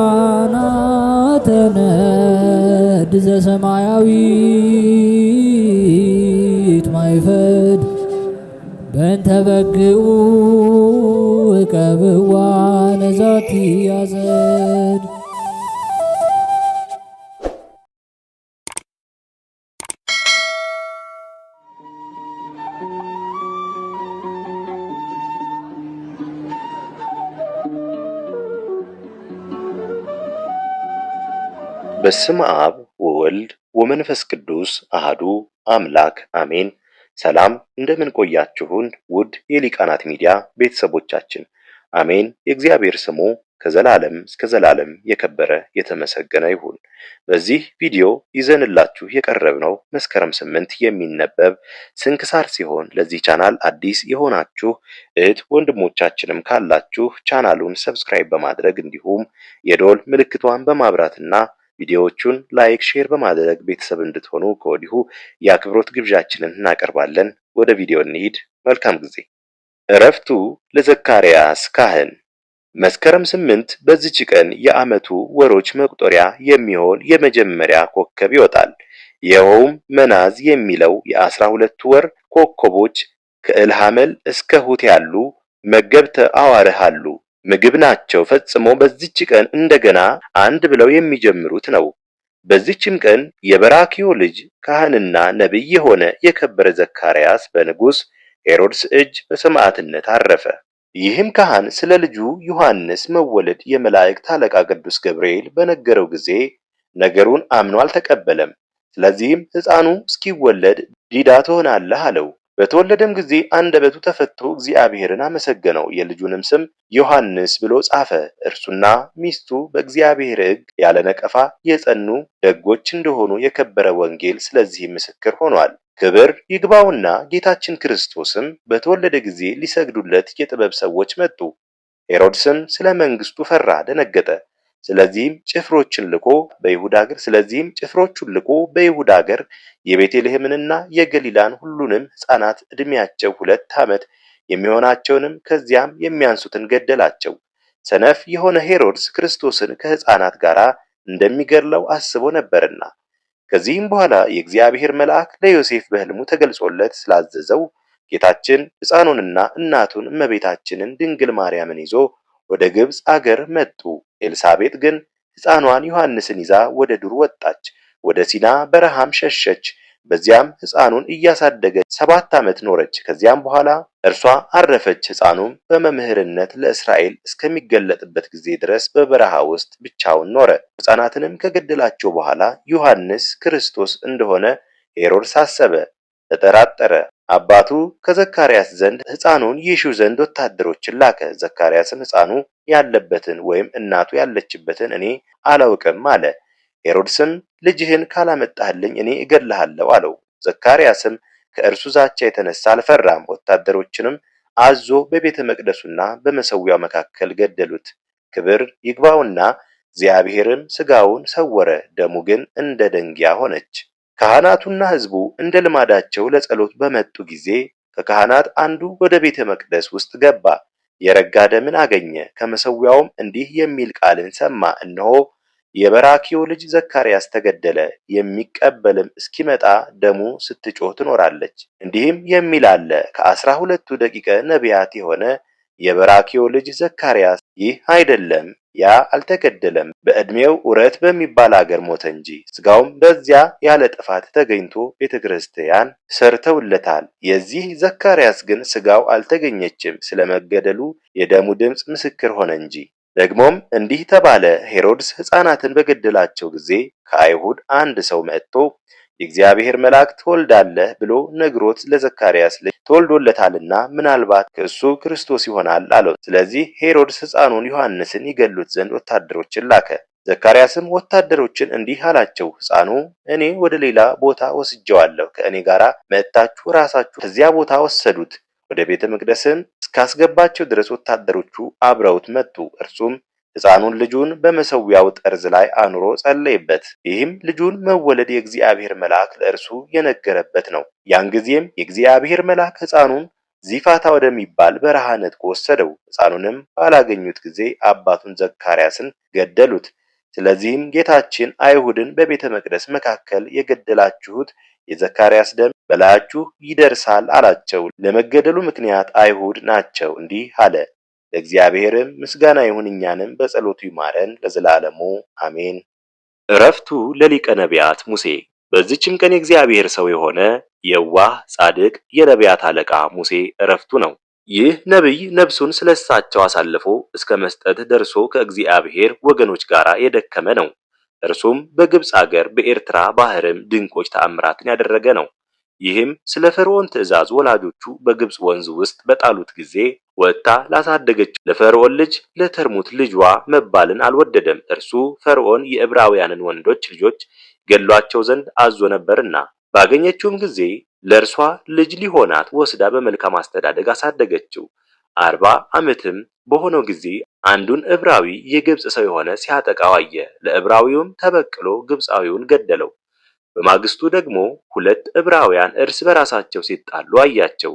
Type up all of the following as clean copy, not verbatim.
ሊቃናተ ነድ ዘሰማያዊት ማይፈድ በእንተ በግኡ እቀብዋ ነዛቲ ያዘድ። በስመ አብ ወወልድ ወመንፈስ ቅዱስ አሃዱ አምላክ አሜን። ሰላም እንደምን ቆያችሁን? ውድ የሊቃናት ሚዲያ ቤተሰቦቻችን አሜን። የእግዚአብሔር ስሙ ከዘላለም እስከ ዘላለም የከበረ የተመሰገነ ይሁን። በዚህ ቪዲዮ ይዘንላችሁ የቀረብነው መስከረም 8 የሚነበብ ስንክሳር ሲሆን ለዚህ ቻናል አዲስ የሆናችሁ እህት ወንድሞቻችንም ካላችሁ ቻናሉን subscribe በማድረግ እንዲሁም የደወል ምልክቷን በማብራትና ቪዲዮዎቹን like፣ share በማድረግ ቤተሰብ እንድትሆኑ ከወዲሁ የአክብሮት ግብዣችንን እናቀርባለን። ወደ ቪዲዮ እንሂድ። መልካም ጊዜ። ዕረፍቱ ለዘካርያስ ካህን። መስከረም 8 በዚች ቀን የዓመቱ ወሮች መቁጠሪያ የሚሆን የመጀመሪያ ኮከብ ይወጣል። ይኸውም መናዝ የሚለው የ12ቱ ወር ኮከቦች ከእልሃመል እስከ ሁት ያሉ መገብተ አዋርህ አሉ ምግብ ናቸው። ፈጽሞ በዚች ቀን እንደገና አንድ ብለው የሚጀምሩት ነው። በዚችም ቀን የበራክዮ ልጅ ካህንና ነቢይ የሆነ የከበረ ዘካርያስ በንጉሥ ሄሮድስ እጅ በሰማዕትነት አረፈ። ይህም ካህን ስለ ልጁ ዮሐንስ መወለድ የመላእክት አለቃ ቅዱስ ገብርኤል በነገረው ጊዜ ነገሩን አምኖ አልተቀበለም። ስለዚህም ሕፃኑ እስኪወለድ ዲዳ ትሆናለህ አለው። በተወለደም ጊዜ አንደበቱ ተፈትቶ እግዚአብሔርን አመሰገነው። የልጁንም ስም ዮሐንስ ብሎ ጻፈ። እርሱና ሚስቱ በእግዚአብሔር ሕግ ያለ ነቀፋ የጸኑ ደጎች እንደሆኑ የከበረ ወንጌል ስለዚህ ምስክር ሆኗል። ክብር ይግባውና ጌታችን ክርስቶስም በተወለደ ጊዜ ሊሰግዱለት የጥበብ ሰዎች መጡ። ሄሮድስም ስለ መንግስቱ ፈራ፣ ደነገጠ። ስለዚህም ጭፍሮቹን ልኮ በይሁዳ አገር የቤተልሔምንና የገሊላን ሁሉንም ሕፃናት ዕድሜያቸው 2 ዓመት የሚሆናቸውንም ከዚያም የሚያንሱትን ገደላቸው። ሰነፍ የሆነ ሄሮድስ ክርስቶስን ከሕፃናት ጋር እንደሚገድለው አስቦ ነበርና። ከዚህም በኋላ የእግዚአብሔር መልአክ ለዮሴፍ በሕልሙ ተገልጾለት ስላዘዘው ጌታችን ሕፃኑንና እናቱን እመቤታችንን ድንግል ማርያምን ይዞ ወደ ግብፅ አገር መጡ። ኤልሳቤጥ ግን ሕፃኗን ዮሐንስን ይዛ ወደ ዱር ወጣች፣ ወደ ሲና በረሃም ሸሸች። በዚያም ሕፃኑን እያሳደገች 7 ዓመት ኖረች። ከዚያም በኋላ እርሷ አረፈች። ሕፃኑም በመምህርነት ለእስራኤል እስከሚገለጥበት ጊዜ ድረስ በበረሃ ውስጥ ብቻውን ኖረ። ሕፃናትንም ከገደላቸው በኋላ ዮሐንስ ክርስቶስ እንደሆነ ሄሮድስ አሰበ፣ ተጠራጠረ። አባቱ ከዘካርያስ ዘንድ ሕፃኑን ይሹ ዘንድ ወታደሮችን ላከ። ዘካርያስም ሕፃኑ ያለበትን ወይም እናቱ ያለችበትን እኔ አላውቅም አለ። ሄሮድስም ልጅህን ካላመጣህልኝ እኔ እገድልሃለሁ አለው። ዘካርያስም ከእርሱ ዛቻ የተነሳ አልፈራም። ወታደሮችንም አዞ በቤተ መቅደሱና በመሠዊያው መካከል ገደሉት። ክብር ይግባውና እግዚአብሔርም ሥጋውን ሰወረ፣ ደሙ ግን እንደ ደንጊያ ሆነች። ካህናቱና ሕዝቡ እንደ ልማዳቸው ለጸሎት በመጡ ጊዜ ከካህናት አንዱ ወደ ቤተ መቅደስ ውስጥ ገባ፣ የረጋ ደምን አገኘ። ከመሠዊያውም እንዲህ የሚል ቃልን ሰማ፣ እነሆ የበራክዮ ልጅ ዘካርያስ ተገደለ፣ የሚቀበልም እስኪመጣ ደሙ ስትጮህ ትኖራለች። እንዲህም የሚል አለ፣ ከ12ቱ ደቂቀ ነቢያት የሆነ የበራክዮ ልጅ ዘካርያስ ይህ አይደለም፣ ያ አልተገደለም፣ በዕድሜው ዑረት በሚባል አገር ሞተ እንጂ፣ ሥጋውም በዚያ ያለ ጥፋት ተገኝቶ ቤተ ክርስቲያን ሰርተውለታል። የዚህ ዘካርያስ ግን ሥጋው አልተገኘችም፣ ስለመገደሉ የደሙ ድምፅ ምስክር ሆነ እንጂ። ደግሞም እንዲህ ተባለ፣ ሄሮድስ ሕፃናትን በገደላቸው ጊዜ ከአይሁድ አንድ ሰው መጥቶ የእግዚአብሔር መልአክ ትወልዳለህ ብሎ ነግሮት ለዘካርያስ ልጅ ተወልዶለታልና ምናልባት ከእሱ ክርስቶስ ይሆናል አለው። ስለዚህ ሄሮድስ ሕፃኑን ዮሐንስን ይገድሉት ዘንድ ወታደሮችን ላከ። ዘካርያስም ወታደሮችን እንዲህ አላቸው፣ ሕፃኑ እኔ ወደ ሌላ ቦታ ወስጄዋለሁ፣ ከእኔ ጋር መጥታችሁ ራሳችሁ ከዚያ ቦታ ወሰዱት። ወደ ቤተ መቅደስም እስካስገባቸው ድረስ ወታደሮቹ አብረውት መጡ። እርሱም ሕፃኑን ልጁን በመሠዊያው ጠርዝ ላይ አኑሮ ጸለየበት። ይህም ልጁን መወለድ የእግዚአብሔር መልአክ ለእርሱ የነገረበት ነው። ያን ጊዜም የእግዚአብሔር መልአክ ሕፃኑን ዚፋታ ወደሚባል በረሃ ነጥቆ ወሰደው። ሕፃኑንም ባላገኙት ጊዜ አባቱን ዘካርያስን ገደሉት። ስለዚህም ጌታችን አይሁድን በቤተ መቅደስ መካከል የገደላችሁት የዘካርያስ ደም በላያችሁ ይደርሳል አላቸው። ለመገደሉ ምክንያት አይሁድ ናቸው። እንዲህ አለ። ለእግዚአብሔርም ምስጋና ይሁን፣ እኛንም በጸሎቱ ይማረን ለዘላለሙ አሜን። ዕረፍቱ ለሊቀ ነቢያት ሙሴ። በዚችም ቀን የእግዚአብሔር ሰው የሆነ የዋህ ጻድቅ የነቢያት አለቃ ሙሴ ዕረፍቱ ነው። ይህ ነቢይ ነፍሱን ስለሳቸው አሳልፎ እስከ መስጠት ደርሶ ከእግዚአብሔር ወገኖች ጋር የደከመ ነው። እርሱም በግብፅ አገር በኤርትራ ባህርም ድንቆች ተአምራትን ያደረገ ነው። ይህም ስለ ፈርዖን ትእዛዝ ወላጆቹ በግብፅ ወንዝ ውስጥ በጣሉት ጊዜ ወጥታ ላሳደገችው ለፈርዖን ልጅ ለተርሙት ልጇ መባልን አልወደደም። እርሱ ፈርዖን የዕብራውያንን ወንዶች ልጆች ገድሏቸው ዘንድ አዞ ነበርና። ባገኘችውም ጊዜ ለእርሷ ልጅ ሊሆናት ወስዳ በመልካም አስተዳደግ አሳደገችው። 40 ዓመትም በሆነው ጊዜ አንዱን ዕብራዊ የግብፅ ሰው የሆነ ሲያጠቃው አየ። ለዕብራዊውም ተበቅሎ ግብፃዊውን ገደለው። በማግስቱ ደግሞ ሁለት ዕብራውያን እርስ በራሳቸው ሲጣሉ አያቸው።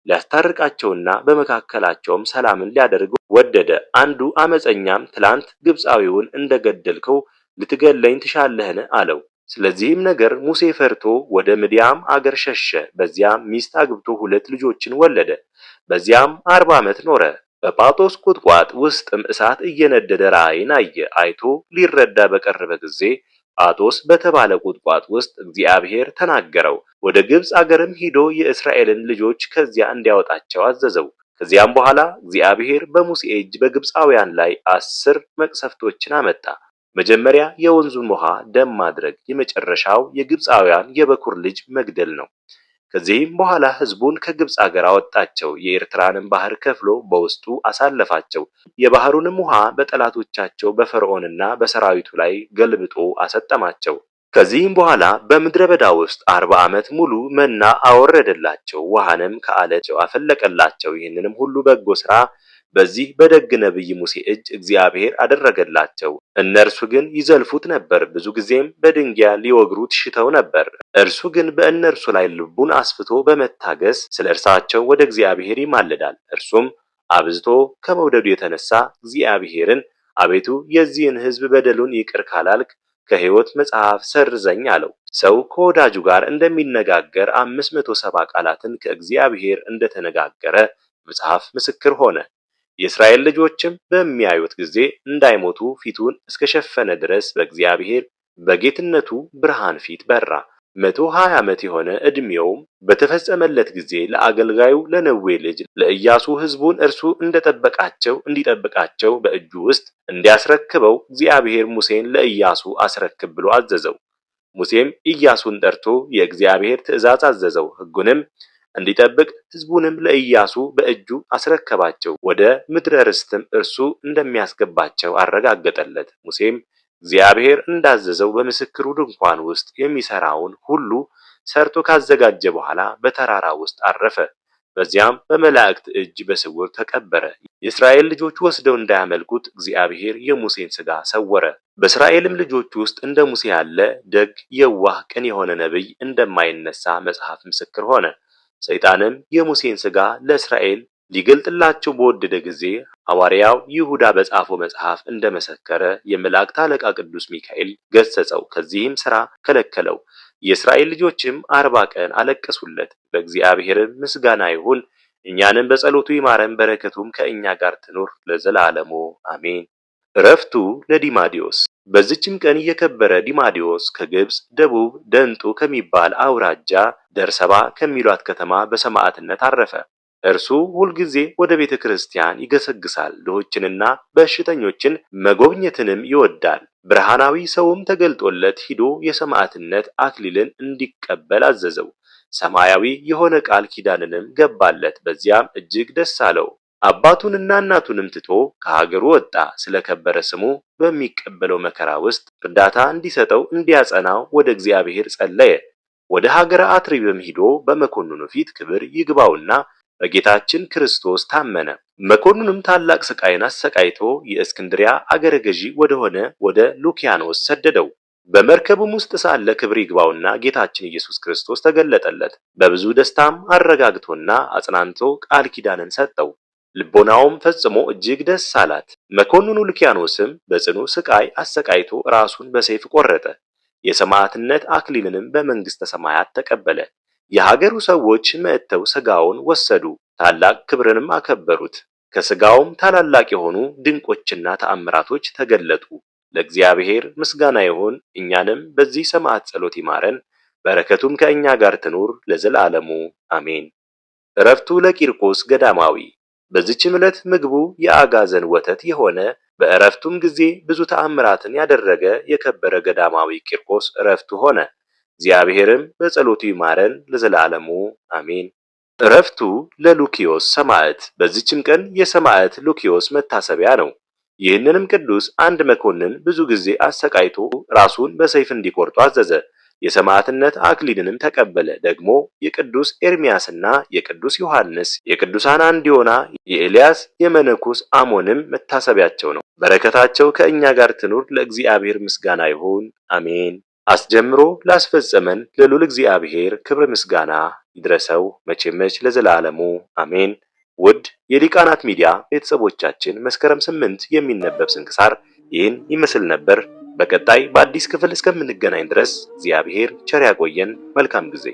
ሊያስታርቃቸውና በመካከላቸውም ሰላምን ሊያደርግ ወደደ። አንዱ አመፀኛም ትላንት ግብፃዊውን እንደገደልከው ልትገለኝ ትሻለህን? አለው። ስለዚህም ነገር ሙሴ ፈርቶ ወደ ምድያም አገር ሸሸ። በዚያም ሚስት አግብቶ ሁለት ልጆችን ወለደ። በዚያም 40 ዓመት ኖረ። በጳጦስ ቁጥቋጥ ውስጥም እሳት እየነደደ ራእይን አየ። አይቶ ሊረዳ በቀረበ ጊዜ ጳጦስ በተባለ ቁጥቋጥ ውስጥ እግዚአብሔር ተናገረው። ወደ ግብፅ አገርም ሂዶ የእስራኤልን ልጆች ከዚያ እንዲያወጣቸው አዘዘው። ከዚያም በኋላ እግዚአብሔር በሙሴ እጅ በግብፃውያን ላይ 10 መቅሰፍቶችን አመጣ። መጀመሪያ የወንዙን ውሃ ደም ማድረግ፣ የመጨረሻው የግብፃውያን የበኩር ልጅ መግደል ነው። ከዚህም በኋላ ሕዝቡን ከግብፅ አገር አወጣቸው። የኤርትራንም ባህር ከፍሎ በውስጡ አሳለፋቸው። የባህሩንም ውሃ በጠላቶቻቸው በፈርዖንና በሰራዊቱ ላይ ገልብጦ አሰጠማቸው። ከዚህም በኋላ በምድረ በዳ ውስጥ 40 ዓመት ሙሉ መና አወረደላቸው፣ ውሃንም ከዓለት አፈለቀላቸው። ይህንንም ሁሉ በጎ ሥራ በዚህ በደግ ነቢይ ሙሴ እጅ እግዚአብሔር አደረገላቸው። እነርሱ ግን ይዘልፉት ነበር፣ ብዙ ጊዜም በድንጋይ ሊወግሩት ሽተው ነበር። እርሱ ግን በእነርሱ ላይ ልቡን አስፍቶ በመታገስ ስለ እርሳቸው ወደ እግዚአብሔር ይማልዳል። እርሱም አብዝቶ ከመውደዱ የተነሳ እግዚአብሔርን አቤቱ የዚህን ሕዝብ በደሉን ይቅር ካላልክ ከሕይወት መጽሐፍ ሰርዘኝ አለው። ሰው ከወዳጁ ጋር እንደሚነጋገር 570 ቃላትን ከእግዚአብሔር እንደተነጋገረ መጽሐፍ ምስክር ሆነ። የእስራኤል ልጆችም በሚያዩት ጊዜ እንዳይሞቱ ፊቱን እስከሸፈነ ድረስ በእግዚአብሔር በጌትነቱ ብርሃን ፊት በራ። 120 ዓመት የሆነ ዕድሜውም በተፈጸመለት ጊዜ ለአገልጋዩ ለነዌ ልጅ ለኢያሱ ሕዝቡን እርሱ እንደጠበቃቸው እንዲጠብቃቸው በእጁ ውስጥ እንዲያስረክበው እግዚአብሔር ሙሴን ለኢያሱ አስረክብ ብሎ አዘዘው። ሙሴም ኢያሱን ጠርቶ የእግዚአብሔር ትእዛዝ አዘዘው፣ ሕጉንም እንዲጠብቅ ሕዝቡንም ለኢያሱ በእጁ አስረከባቸው። ወደ ምድረ ርስትም እርሱ እንደሚያስገባቸው አረጋገጠለት። ሙሴም እግዚአብሔር እንዳዘዘው በምስክሩ ድንኳን ውስጥ የሚሰራውን ሁሉ ሰርቶ ካዘጋጀ በኋላ በተራራ ውስጥ አረፈ። በዚያም በመላእክት እጅ በስውር ተቀበረ። የእስራኤል ልጆች ወስደው እንዳያመልኩት እግዚአብሔር የሙሴን ሥጋ ሰወረ። በእስራኤልም ልጆች ውስጥ እንደ ሙሴ ያለ ደግ፣ የዋህ፣ ቅን የሆነ ነቢይ እንደማይነሳ መጽሐፍ ምስክር ሆነ። ሰይጣንም የሙሴን ሥጋ ለእስራኤል ሊገልጥላቸው በወደደ ጊዜ ሐዋርያው ይሁዳ በጻፈው መጽሐፍ እንደመሰከረ የመላእክት አለቃ ቅዱስ ሚካኤል ገሠጸው፣ ከዚህም ሥራ ከለከለው። የእስራኤል ልጆችም 40 ቀን አለቀሱለት። ለእግዚአብሔርም ምስጋና ይሁን፣ እኛንም በጸሎቱ ይማረን፣ በረከቱም ከእኛ ጋር ትኑር ለዘላለሙ አሜን። ዕረፍቱ ለዲማዲዮስ። በዚችም ቀን የከበረ ዲማዲዮስ ከግብፅ ደቡብ ደንጡ ከሚባል አውራጃ ደርሰባ ከሚሏት ከተማ በሰማዕትነት አረፈ። እርሱ ሁልጊዜ ወደ ቤተ ክርስቲያን ይገሰግሳል፣ ድሆችንና በሽተኞችን መጎብኘትንም ይወዳል። ብርሃናዊ ሰውም ተገልጦለት ሂዶ የሰማዕትነት አክሊልን እንዲቀበል አዘዘው። ሰማያዊ የሆነ ቃል ኪዳንንም ገባለት። በዚያም እጅግ ደስ አለው። አባቱንና እናቱንም ትቶ ከሀገሩ ወጣ። ስለከበረ ስሙ በሚቀበለው መከራ ውስጥ እርዳታ እንዲሰጠው እንዲያጸናው ወደ እግዚአብሔር ጸለየ። ወደ ሀገረ አትሪብም ሂዶ በመኮንኑ ፊት ክብር ይግባውና በጌታችን ክርስቶስ ታመነ። መኮንኑም ታላቅ ስቃይን አሰቃይቶ የእስክንድሪያ አገረ ገዢ ወደሆነ ወደ ሉኪያኖስ ሰደደው። በመርከቡም ውስጥ ሳለ ክብር ይግባውና ጌታችን ኢየሱስ ክርስቶስ ተገለጠለት። በብዙ ደስታም አረጋግቶና አጽናንቶ ቃል ኪዳንን ሰጠው። ልቦናውም ፈጽሞ እጅግ ደስ አላት። መኮንኑ ሉኪያኖስም በጽኑ ስቃይ አሰቃይቶ ራሱን በሰይፍ ቆረጠ። የሰማዕትነት አክሊልንም በመንግሥተ ሰማያት ተቀበለ። የሀገሩ ሰዎች መጥተው ሥጋውን ወሰዱ፣ ታላቅ ክብርንም አከበሩት። ከሥጋውም ታላላቅ የሆኑ ድንቆችና ተአምራቶች ተገለጡ። ለእግዚአብሔር ምስጋና ይሁን፣ እኛንም በዚህ ሰማዕት ጸሎት ይማረን፣ በረከቱም ከእኛ ጋር ትኑር ለዘላለሙ አሜን። ዕረፍቱ ለቂርቆስ ገዳማዊ። በዚችም ዕለት ምግቡ የአጋዘን ወተት የሆነ፣ በዕረፍቱም ጊዜ ብዙ ተአምራትን ያደረገ የከበረ ገዳማዊ ቂርቆስ ዕረፍቱ ሆነ። እግዚአብሔርም በጸሎቱ ይማረን ለዘላለሙ አሜን። ዕረፍቱ ለሉኪዮስ ሰማዕት። በዚችም ቀን የሰማዕት ሉኪዮስ መታሰቢያ ነው። ይህንንም ቅዱስ አንድ መኮንን ብዙ ጊዜ አሰቃይቶ ራሱን በሰይፍ እንዲቆርጡ አዘዘ። የሰማዕትነት አክሊልንም ተቀበለ። ደግሞ የቅዱስ ኤርምያስና የቅዱስ ዮሐንስ፣ የቅዱሳን አንዲዮና፣ የኤልያስ፣ የመነኩስ አሞንም መታሰቢያቸው ነው። በረከታቸው ከእኛ ጋር ትኑር። ለእግዚአብሔር ምስጋና ይሁን፣ አሜን። አስጀምሮ ላስፈጸመን ለልዑል እግዚአብሔር ክብር ምስጋና ይድረሰው መቼ መች ለዘላለሙ አሜን። ውድ የሊቃናት ሚዲያ ቤተሰቦቻችን፣ መስከረም 8 የሚነበብ ስንክሳር ይህን ይመስል ነበር። በቀጣይ በአዲስ ክፍል እስከምንገናኝ ድረስ እግዚአብሔር ቸር ያቆየን። መልካም ጊዜ።